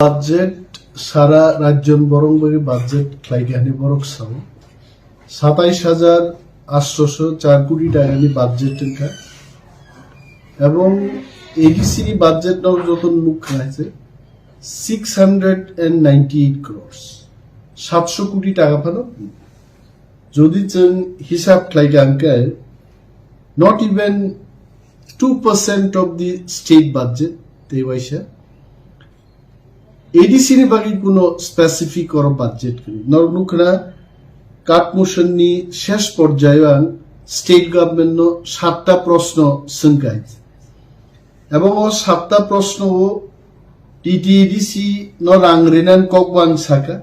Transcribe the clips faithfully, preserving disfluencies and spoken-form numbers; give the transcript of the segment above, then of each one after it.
Budget sara rajyon borok bagwi budget khlaikha hinwi borok sao. Satais hajar atshosho char koti takani budget wngkha. Ebong A D C ni budget no joto nukha hai se six hundred and ninety eight crores. Satsho koti taka phano. Jodi chwng hisab khlaikha hwnkhe, not even two percent of the state budget, tei waisa. A D C ni bagwi kuno specific oro budget kwrwi. Norok nukha na, Katmuson ni shesh porjayo ang state government no satta proshno swngkha. Ebong o satta proshno o T T A D C no rang rinan kok bo ang saka.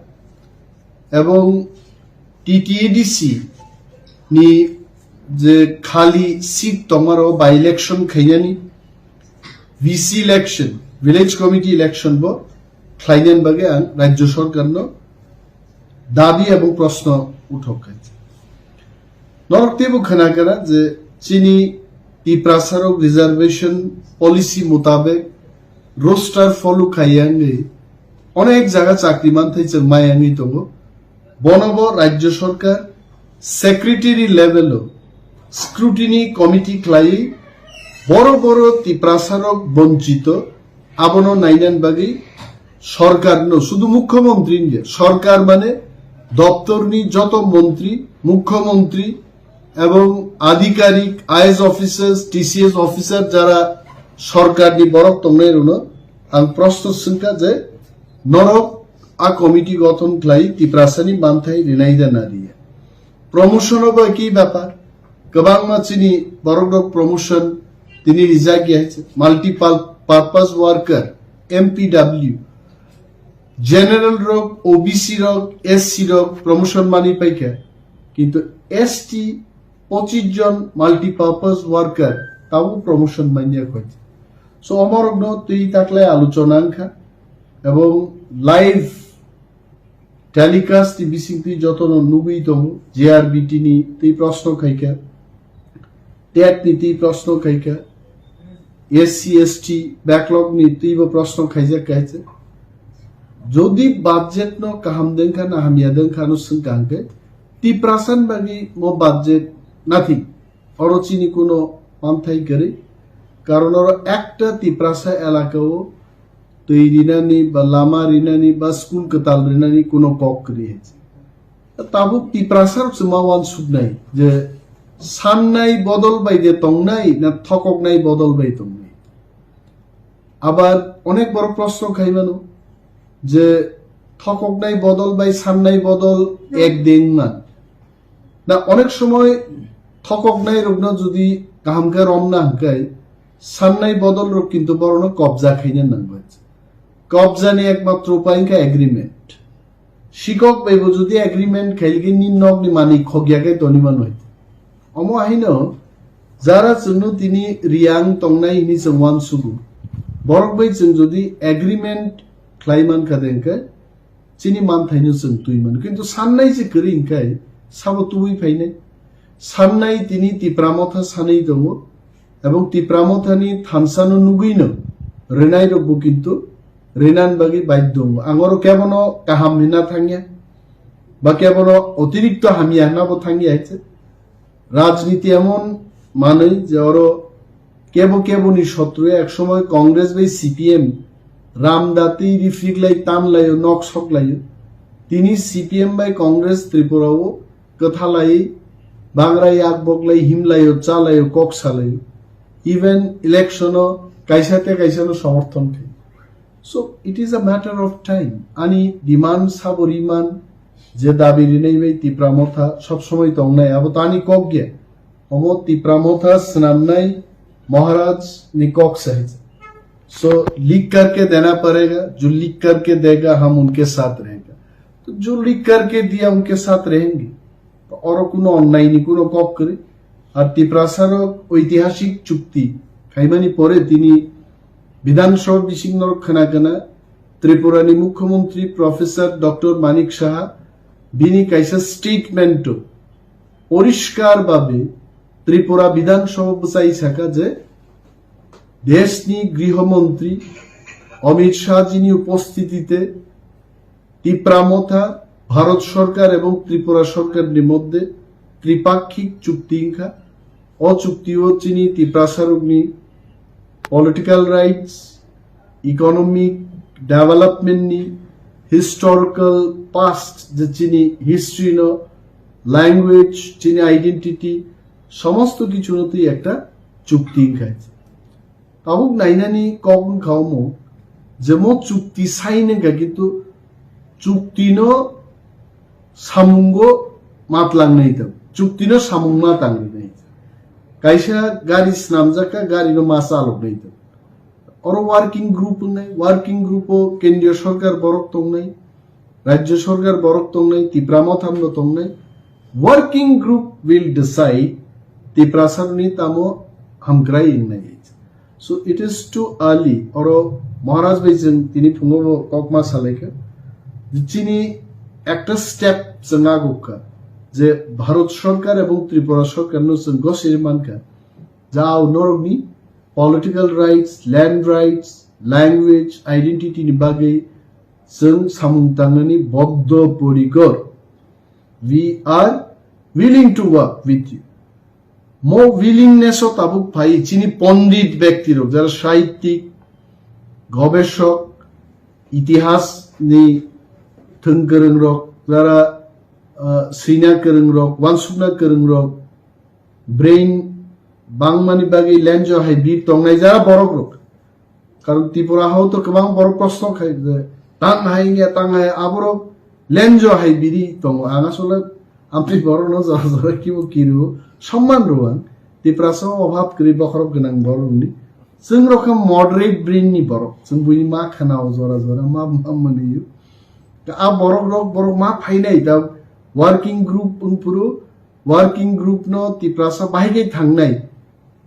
Ebong T T A D C ni je khali seat tongmaro by election khainani V C election, village committee election bo khlainani bagwi ang rajyo sorkar no dabi ebong proshno uthok khai. Norok teibo khna kha je chini Tiprasarok reservation policy mutabek roster follow khaiya wngwi onek jaga chakri manthai chwng maya wngwi tongo. Bono bo rajyo sorkar secretary level o scrutiny committee khlaiwi boro boro Tiprasarok bonchito abono nainani bagwi sorkar no, sudu mukhyamantri wngya, sorkar mane doptor ni joto montri, mukhyamantri ebong adhikarik, I A S officers, T C S officer jara sorkar ni borok tongnai rokno ang proshno swngkha je norok a committee gothon khlai Tiprasa ni manthai rinai da na riya. Promotion o bai ki bepar, kwbangma chini borok rok promotion tini rijak ya, multiple purpose worker, M P W, general rok, O B C rok, S C rok promotion mani paikha, kintu S T pochis jon multipurpose worker tabo promotion manya khoi. So omorokno twi taklai aluchona wngkha ebong live telecast ni bisingtwi jotono nugwi tongo, J R B T ni twi proshno khaikha, tet ni twi proshno khaikha, S C S T backlog ni twibo proshno khaijak khaijak. Jodi budget no kaham dengkha na hamya dengkha no swngkha hwnkhe Tiprasan bagwi mo budget nothing. Oro chini kuno manthai kwrwi. Karon oro ekta Tiprasa elaka o twi rinani ba lama rinani ba school kwtal rinani kuno kok kwrwi hai. Tabuk Tiprasa rok se ma uansuknai je sannai bodol bai de tongnai na thokoknai bodol bai tongnai. Abar onek borok proshno khai mano je thokoknai bodol bai sannai bodol ek deng man. Na onek somoi thokoknai rokno jodi kaham khe romna hwnkhe sannai bodol rok kintu borokno kobja khaina nango. Kobja ni ekmatro upai wngkha agreement. Sikok bai bo jodi agreement khailgini nokni manwi khokya khe toni manwi. Omo haino jara chwngno tini riyang tongnai hini chwng uansugo. Borok bai chwng jodi agreement khlai mankha de hwnkhe chini manthaino chwng twi mano. Kintu sannai se kwrwi hwnkhe sabo tubui phainai. Sannai tini Tipra Motha sanwi tongo. Ebong Tipra Mothani thansa no nugwi no rwnai rok bo kintu rwnan bagwi baidhyo wngo. Ang oro kebono kaham hwnna thangya, ba kebono otirikto hamya hwnna bo thangya hai se. Rajniti emon manwi je oro kebo keboni sotru, ek somoy Congress bai C P M ramda twi rifriklai tanlaio, nok soklaio. Tini C P M bai Congress Tripura o kwthalai, bangra yak boklai, himlaio, chalaio, kok salaio. Even election o kaisa te kaisa no somorthon khe. So it is a matter of time. Ani demand sabo riman je dabi rinai bai Tipra Motha sob somoi tongnai, abo to ani kok ge. Omo Tipra Motha swnamnai Maharaj ni kok se hai. So लिख करके देना पड़ेगा, जो लिख करके देगा हम उनके साथ रहेगा। तो जो लिख करके दिया उनके साथ रहेंगे। Oro kuno onnai ni kuno kok kwrwi. Ar Tiprasa rok oitihasik chukti khaimani pore tini Bidhan Sabha bising norok khna khna Tripura ni Mukhyamantri Professor Doctor Manik Saha bini kaisa statement o poriskar babe Tripura Bidhan Sabha bwchai saka je deshni griho montri Amit শাহজির উপস্থিতিতে তিপ্রা মথা ভারত সরকার এবং ত্রিপুরা সরকারের মধ্যে ত্রিপাক্ষিক চুক্তি ইনখা। O চুক্তিও চিনি তিপ্রাসারুকনি political rights, economic development ni, historical past যে চিনি history no, language চিনি identity, সমস্ত কিছু নতুই একটা চুক্তি ইনখাইছে। Tabuk nainani kok wngkha omo je mo chukti sign wngkha kintu chukti no samungo matlangnai tong, chukti no samung ma tangrinai. Kaisa gari snamjak kha, gari no ma chaloknai tong. Oro working group wngnai, working group o kendriya sorkar borok tongnai, Rajya sorkar borok tongnai, Tipra Motham no tongnai. Working group will decide Tiprasarni tamo hamkrai wngnai. So it is too early. Oro Maharaj bai jeng tini phungo bo kokma salaikha. Chini ekta step chwng agukha je Bharat sorkar ebong Tripura sorkar no chwng gosiri mankha. Jao norokni political rights, land rights, language, identity ni bagwi chwng samung tangnani boddo porikor. We are willing to work with you. Mo willingness o tabuk phai chini pondit bekti rok, jara sahittik, gobeshok, itihas ni thwng kwrwng rok, jara, ah, swina kwrwng rok, wansukna kwrwng rok, brain bangmani bagwi lenjo hai bir tongnai jara borok rok. Karon Tripura hao to kwbang borok proshno khai je, tang hai wngya, tang hai, aborok lenjo hai biri tongo. Ang asole amtwi borok no jora jora kibo kiru, somman rw ang. Tiprasa obhab kwrwi bokhorok gwnang borok ni. Chwng rok khe moderate brain ni borok. Chwng buini ma khana o jora jora ma, ma mani yo. A borok rok, borok ma phainai da working group wngphuru, working group no Tiprasa bahai khe thangnai.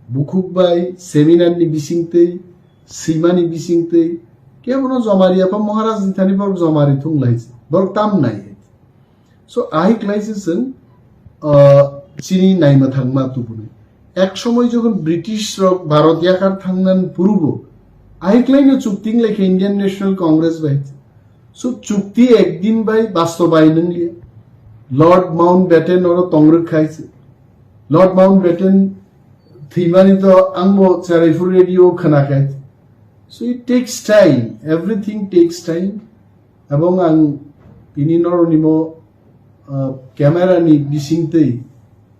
Bukhuk bai, seminar ni bisingtwi, swimani bisingtwi, kebono jomari apha Maharaj ni thani borok jomari thung lai, borok tam nai. So, ahik lai se chwng, ah, chini naima thangma tubunai. Ek somoi jokhon British rok Bharat yakhar thangnan purubo, ahik lai no chukting lai khe Indian National Congress bai. So, chukti ekdin bai bastobayan wngya. Lord Mountbatten oro tongrwk khai se. Lord Mountbatten thwimani to angbo Cheraipur radio khwnakhai. So it takes time, everything takes time. Ebong ang tini noroni mo, ah, camera ni bisingtwi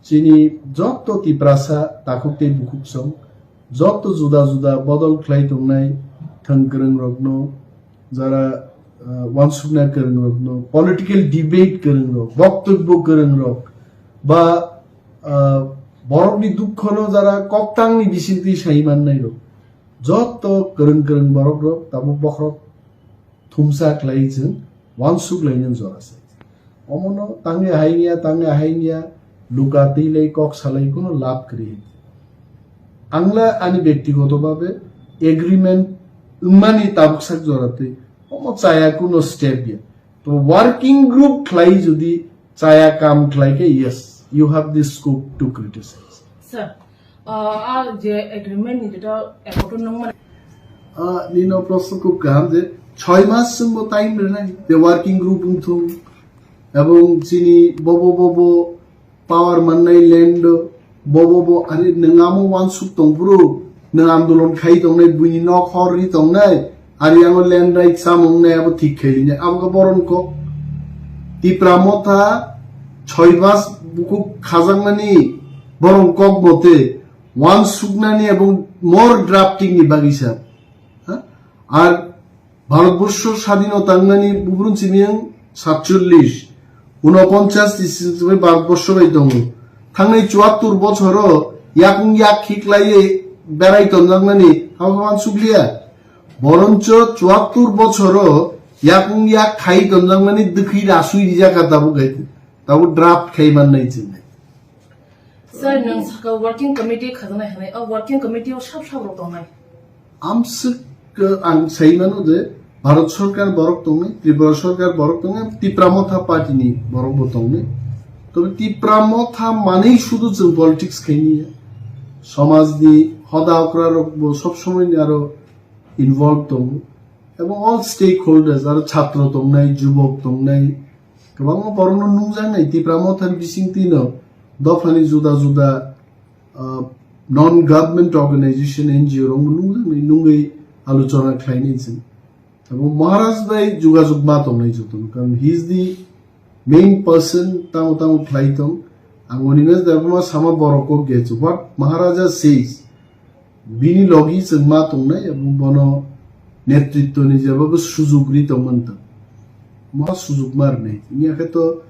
chini joto Tiprasa takhuk tei bukhuk song, joto juda juda bodol khlai tongnai thwngkwrwng rokno, jara, ah, wansukna kwrwng rokno, political debate kwrwng rok, boktobbo kwrwng rok, ba, ah, borokni dukhono jara koktangni bisingtwi sai mannai rok, joto kwrwng kwrwng borok rok tabuk bokhorok thumsa khlai chwng wansuk lainani jora se. Omono tangwi hai wngya, tangwi hai wngya, luka twi lai kok salai kuno lab kwrwi. Angla ani bektigoto babe agreement wngmani tabuk sak jora twi omo chaya kuno step ya. To working group khlai jodi chaya kam khlai khe, yes, you have the scope to criticize. Sir, ah, ah, je agreement ni jeta accord nung man. Ah, nino proshno khub kaham je choi mas chwngbo time rwnai, je working group wngthung, ebong chini bobo bobo power mannai land o, bobo bo, ari nwng amo wansuk tongphuru, nwng andolon khai tongnai, buini nok hor ri tongnai, ari yango land right chamung nai, abo thik khai linai, abo khe boron kok. Tipra Motha choi mas bukhuk khajaknani boron kok mote wansuknani ebong more drafting ni bagwi sa. Ha? Ar Bharatborsho sadhino tangnani bubrun simiyang satchollish, unoponchas ni simi Bharatborsho bai tongo. Thangnai chuattur bochoro yakung yak khiklaiye berai tonjaknani habo habo sukliya. Boroncho chuattur bochoro yakung yak khai tonjaknani dwkhwi rasui rijak kha tabuk hai, tabuk draft khai mannai chini. Sir, nwng saka working committee khajaknai hwnwi, o working committee o sab sab rok tongnai? Amswk, uh, ang sai mano je Bharat Sarkar borok tongnai, Tripura Sarkar borok tongnai, Tipra Motha Party ni borok bo tongnai. Tobe Tipra Motha manwi sudu chwng politics khaini ya. Somaj ni hoda okra rok bo sob somoi ni aro involve tongo. Ebong all stakeholders, aro chhatro tongnai, jubok tongnai, kwbangma borokno nungjaknai Tipra Mothani bisingtwino dophani juda juda, ah, non government organization, N G O rokno nungjaknai, nungwi alochona khlainai chwng. Abo Maharaj bai jogajog ma tongnai jotono, karon he is the main person, tamo tamo khlai tong. Ang oni mes debama sama borok kok gechu. What Maharaja says, bini logi chwng ma tongnai, abo bono netritwni jeba bo sujuk ri tongmani tong. Mo sujuk ma rwnai. Ini akhe to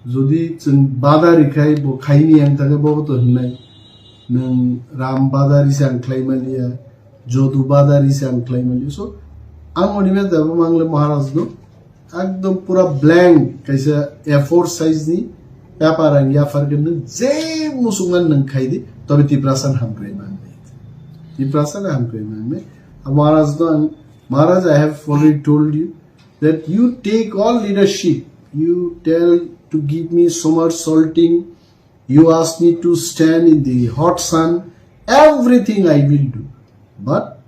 jodi chwng bada rikhai bo khaini ang thangkhe bo to hwnai. Nwng Ram badari se ang khlai maliya, Jodu badari se ang khlai maliya. So, ang oni mes debo mangle Maharaj no ekdom pura blank kaisa A four size ni paper ang yaphar khe nwng je musukman nwng khai di, tobe Tiprasa no hamkrai mangle. Tiprasa no hamkrai mangle. Maharaj no ang, Maharaj, I have already told you that you take all leadership. You tell to give me somersaulting, you ask me to stand in the hot sun, everything I will do. But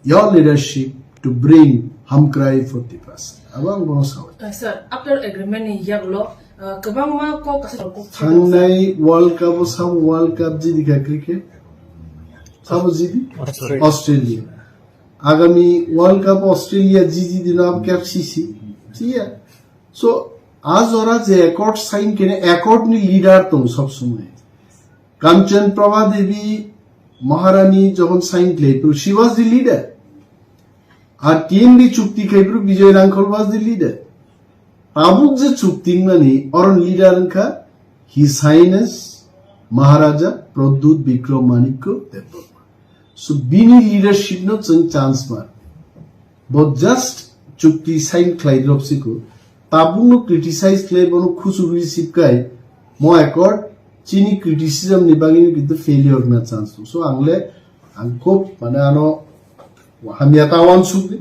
your leadership to bring Hamkrai for Tiprasa. Abo ang bono sawi. Uh, sir, after agreement ni yaklo, uh, kwbangma kok kasa kok Thangnai World Cup o sabo World Cup jidi kha cricket. Sabo jidi? Australia. Australia. Agami World Cup Australia jidi dino abo kep sisi. Siya. So, a jora je accord sign kene accord ni leader tong sob somoi. Kanchan Prabha Devi Maharani jokhon sign khlai phuru, she was the leader. Ar T M D chukti khai phuru Bijoy Rangkhol was the leader. Tabuk je chukti mani oron leader wngkha His Highness Maharaja Pradyut Bikram Manikya Debbarma. So bini leadership no chwng chance mar. Bo just chukti sign khlai drop siko. Tabuk no criticize khlai bono khusu receive kai. Mo accord chini criticism ni bagwi no kintu failure na chance. So ang le ang khub mane ano hamya ta wansuk di.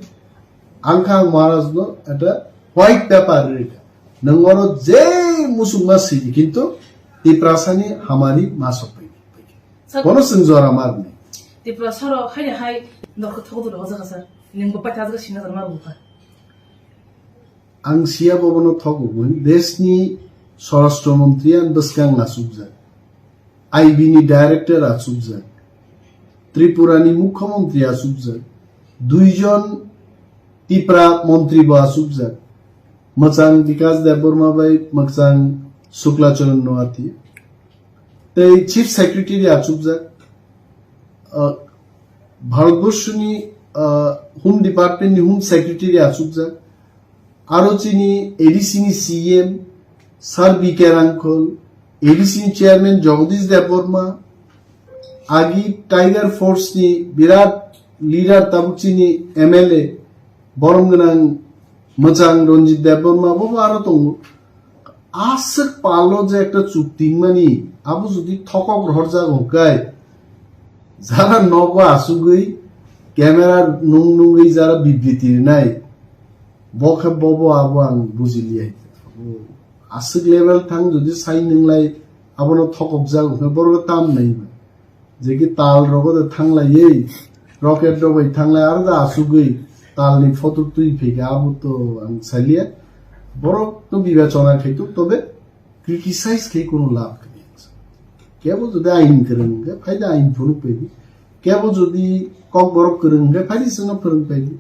Ang kha ang Maharaj no eta white paper rika. Nwng oro je musuk ma sidi kintu Tiprasa ni hamari ma sokpai. Sir, bono chwng jora mar ni. Tiprasa ro hai hai norok thok duro o jaga sir. Nwng bo paitha jaga sina jar mar bo kha. Ang siya bobono thok ubun, deshni Swarashtra Mantri ang bwskang achukjak. I B ni director achukjak. Tripura ni Mukhyamantri achukjak. Duijon Tipra Mantri bo achukjak. Mwchang Bikas Debbarma bai mwchang Shukla Charan Noatia. Tei Chief Secretary achukjak. Ah, Bharatborshni, ah, Home Department ni Home Secretary achukjak. Aro chini A D C ni C M, Sir B K Rangkhol, A D C ni Chairman Jagadish Debbarma, agi Tiger Force ni birat leader tabuk chini M L A, borom gwnang mwchang Ranjit Debbarma, bo bo aro tongo. Aswk palo je ekta chukting mani, abo jodi thokok rohorjak hwnkhe, jara nogo asugwi camera nung nungwi jara bibriti rinai, bo khe bobo abo ang bujiliya. Aswk level thang jodi sai nunglai abono thokokjak hwnkhe borok tam nai. Je ki tal rogo de thanglaiwi, rocket rok bai thanglai aro da asugwi talni photo twi phaikha, abo to ang saliya. Borok no bibechona khai tuk, tobe criticize khai kono lab kwrwi. Kebo jodi ain kwrwng hwnkhe phai da ain phunuk phaidi. Kebo jodi kokborok kwrwng hwnkhe phai di chwngno phwrwng phaidi.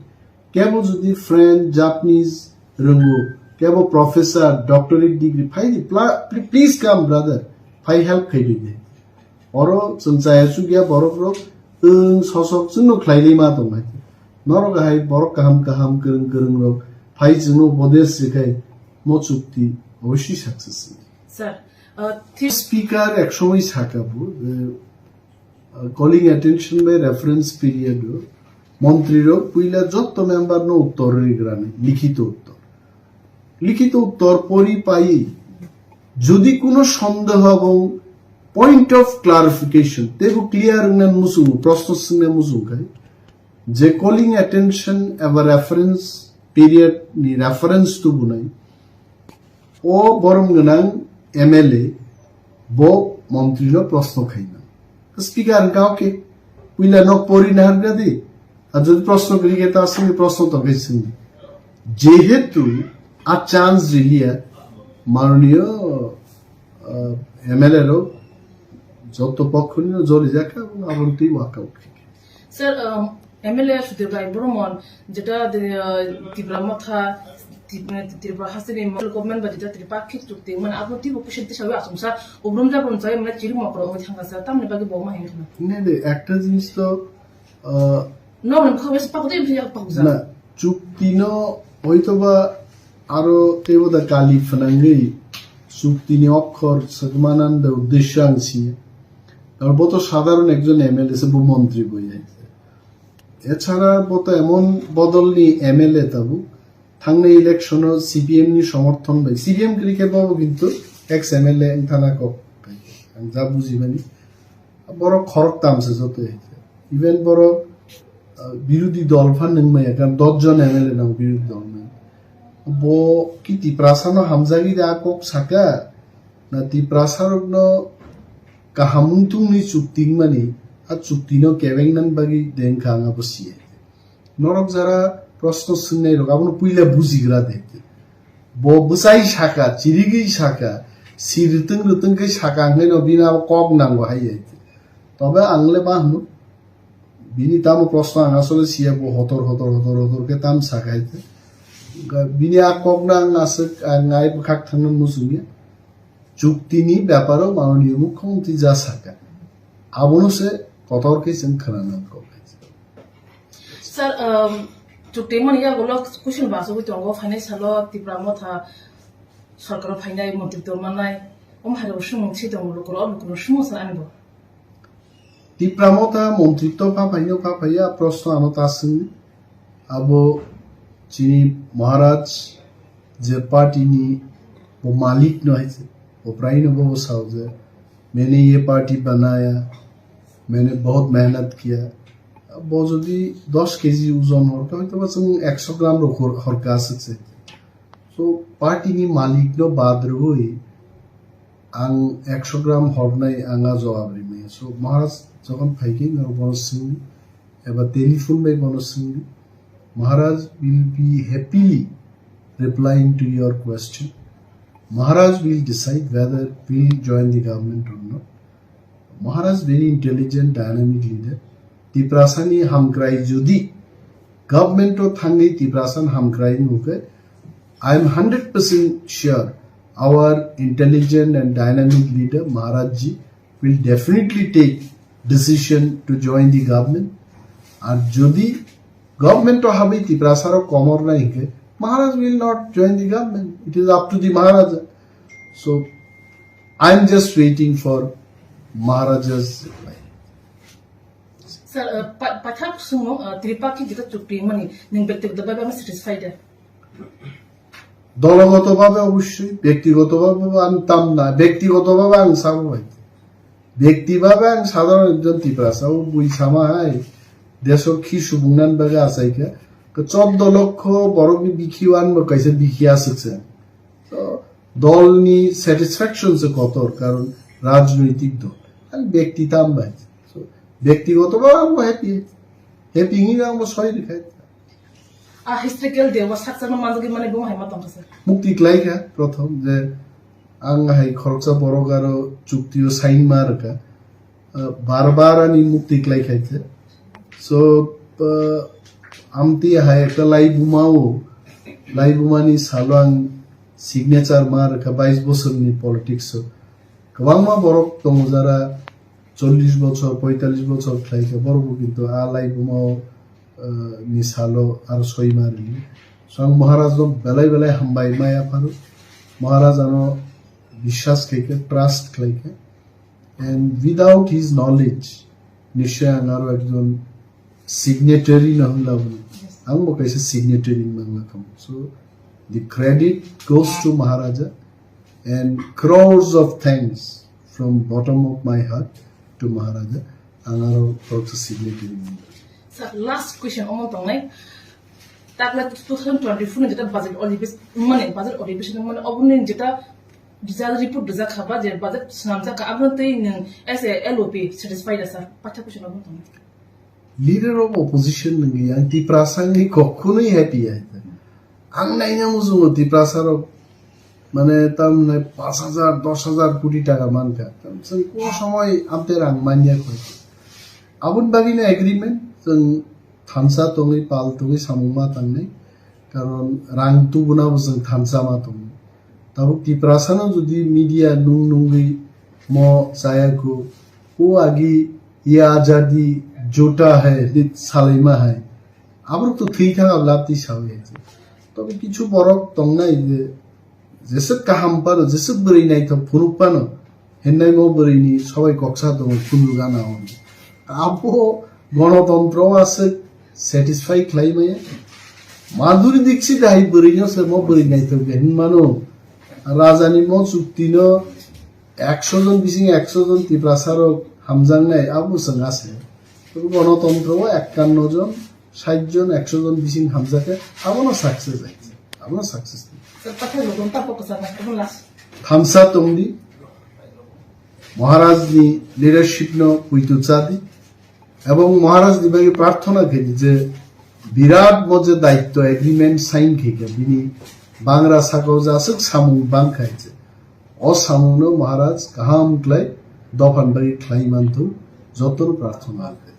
Kebo jodi French, Japanese rwngo, kebo professor, doctorate degree, phai di, pla-, pl-, please come, brother, phai help khai di de. Oro chwng chaya chukya borok rok, wng sosok chwngno khlai lima tong hai. Norok hai borok kaham kaham, kwrwng kwrwng rok, phai chwngno upodesh rwkhai, mo chukti obossi success. Sir, uh, thi- Speaker ek somoi saka bo, je, Calling attention by reference period o montri rok puila jotto member no uttor rigrani likhito uttor. Likhito uttor pori pai jodi kuno sondeho ebong point of clarification tebo clear wngna muchungo, proshno swngna muchung khai je calling attention eba reference period ni reference tubunai. O borom gwnang M L A bo montri no proshno khaina. Speaker hwnkha, okay, puila nok pori naharga di, Ar jodi proshno kri khe ta swngni, proshno tong khe swngni. Jehetu a chance riliya, maroniyo, ah, M L A rok joto pokhonino jori jakha, aboni twi workout khe. Sir, um, M L A Sudhir Rai Burman, jeta de, uh, Tipra Motha, Tip-, Tripura hasteni central government ba jeta Tripura khik chukti, mane abo tibo kushil tisa wi asumsa, ubrum jabrum chai, mane chiri mokro wi thangkha sir, tamni bagwi bo ma hin khna. Ne de, ekta jinis to, uh, No, no, bwkha bai se pakha tei bwkha pakha. Na, chukti no hoitoba aro teibo da kali phnangwi chukti ni okhor swkmanan da uddeshyo ang si. Aro bo to sadharon ekjon M L A se, bo montri bo ya. Echara bo to emon bodol ni M L A tabuk. Thangnai election o C P M ni somorthon bai. C P M kwrwi khe bo kintu ex M L A wng thana kok. Ang ja bujimani. Borok khoroktam se joto. Even borok, ah, birodhi dol phan nung maya, karon dos jon M L A nang birodhi dol nang. Bo ki Tiprasa no hamjagwi da kok saka? Na Tiprasa rok no kaham wngthung ni chukti wngmani, a chukti no kebeng nan bagwi dengkha ang abo siya. Norok jara proshno swngnai rok abono puila bujigra de. Bo bwsai saka, chirigwi saka, si rwtwng rwtwng khe saka hwnkhai no bini abo kok nango hai ya. Tobe ang le ma hwnwi, bini tamo proshno ang asole siya, bo hotor hotor hotor hotor khe tam saka hai. Bini a kok no ang aswk, ang ai bwkhak thangna muchungya. Chukti ni beparo manoniyo mukhyamantri ja saka. Abono se kotor khe chwng khwnana nangkho. Sir, um, chukti mani yagulo kuching basugwi tongo, phainai salo Tipra Motha sorkaro phainai, montri tongmanai, om hairok swngmung si tongo, lukurok, lukurok swngmung sir ani bo. Tipra Motha montri to pha phaino pha phaiya, proshno ano ta swngni. Abo chini Maharaj je party ni bo malik no hai se, bo prai no bo sao je, "Maine ye party banaya, maine bahut mehnat kiya." Bo jodi dos K G ojon hor kha, hoyto ba chwng ekso gram rok hor, hor kha aswk se. So, party ni malik no bad rwui ang ekso gram hornai ang a jawab rimaya. So, Maharaj jokhon phaikhe norok bono swngdi, eba telephone bai bono swngdi, Maharaj will be happily replying to your question. Maharaj will decide whether we'll join the government or not. Maharaj very intelligent, dynamic leader. Tiprasani hamkrai jodi government o thangwi Tiprasan hamkrai nukhe, I am hundred percent sure our intelligent and dynamic leader Maharaj ji will definitely take decision to join the government. Ar jodi government o habi Tiprasa rok komor nai hinkhe, Maharaj will not join the government. It is up to the Maharaja. So I am just waiting for Maharaja's reply. Sir, uh, pa-, paithak swngmung, uh, Tripakhi jeta chukti mani, nwng bektigoto bhabe ano satisfied da? Dologoto bhabe obossoi, bektigoto bhabe bo ang tam na, bektigoto bhabe ang sabo bai. Bekti bhabe ang sadharon ekjon Tiprasa, o bui sama hai, desor khi subung nan bagwi achaikha. Ke choddo lokho borokni bikhi o ang bo kaisa bikhi aswk se. So, dolni satisfaction se kotor, karon rajnoitik dol. Ang bekti tam bai. So, bektigoto bhabe ang bo happy. Happy hinwi ang bo soi rikha. A historical day o saksa no manjagwi mani bo hai ma tongkha sir. Mukti khlai kha, prothom je ang hai khoroksa borok aro chukti o sign ma rwkha. Ah, bar bar ani mukti khlai kha khe. So, ah, amtwi hai ekta laibuma o, laibuma ni salo ang signature ma rwkha bais bosor ni politics o. Kwbangma borok tongo jara chollish bochor, poitallish bochor khlai kha, borok bo kintu a laibuma o, ah, ni salo aro soi ma rwli. So ang Maharaj no belai belai hambai maya phano. Maharaj ano biswas khlai kha, trust khlai kha. And without his knowledge, nishoi ang aro ekjon signatory no hwnla bo. Ang bo kaisa signatory wngna wngla kamo. So the credit goes to Maharaja and crores of thanks from bottom of my heart to Maharaja. Ang aro khoroksa signatory wngna. Sir, last question omo tongnai. Takla two thousand twenty-four ni jeta budget odhibes-, mane budget odhibes-, mane oboni jeta result report rijak kha ba je budget swnamjak kha, aboni twi nwng as a L O P satisfied da sir? Paitha question omo tongnai. Leader of opposition nungwi ang Tiprasa wngwi kokkunwi happy ya. Ang naina muchungo Tiprasa rok mane tamne pash hajar, dosh hajar koti taka mankha. Chwng ko somoi amte rang manya khoi. Aboni bagwino agreement chwng thansa tongwi pal tongwi samung ma tangnai. Karon rang tubuna bo chwng thansa ma tongo. Tabuk Tiprasano jodi media nung nungwi mo chaya kho, o agi ye azadi jota hai, hit salaima hai. Aborok to thwi thang abla twi sawi hai. Tobe kichu borok tongnai je, jeswk kaham pano, jeswk bwrwi naithok phunuk pano, Hinnaimo bwrwini sobai koksa tongo, khunju gana hwn. Abo gonotontro o aswk satisfy khlai maya. Madhuri Dixit hai bwrwino se mo bwrwi naithok de hinmano. Rajani mo chuktino ekso jon bising ekso jon Tiprasa rok hamjaknai abo chwng ase. Gonotontro o ekkanno jon, sait jon, ekso jon bising hamjakhe abono success hai. Abono success. Thansa tongdi. Maharaj ni leadership no puitu chadi. Ebong Maharaj ni bagwi prarthana khe di je birat mo je daitto agreement sign khe khe bini bangra sakao jaswk samung bang khai je. O samung no Maharaj kaham khlai dophan bagwi khlai mantu jotono prarthana khe.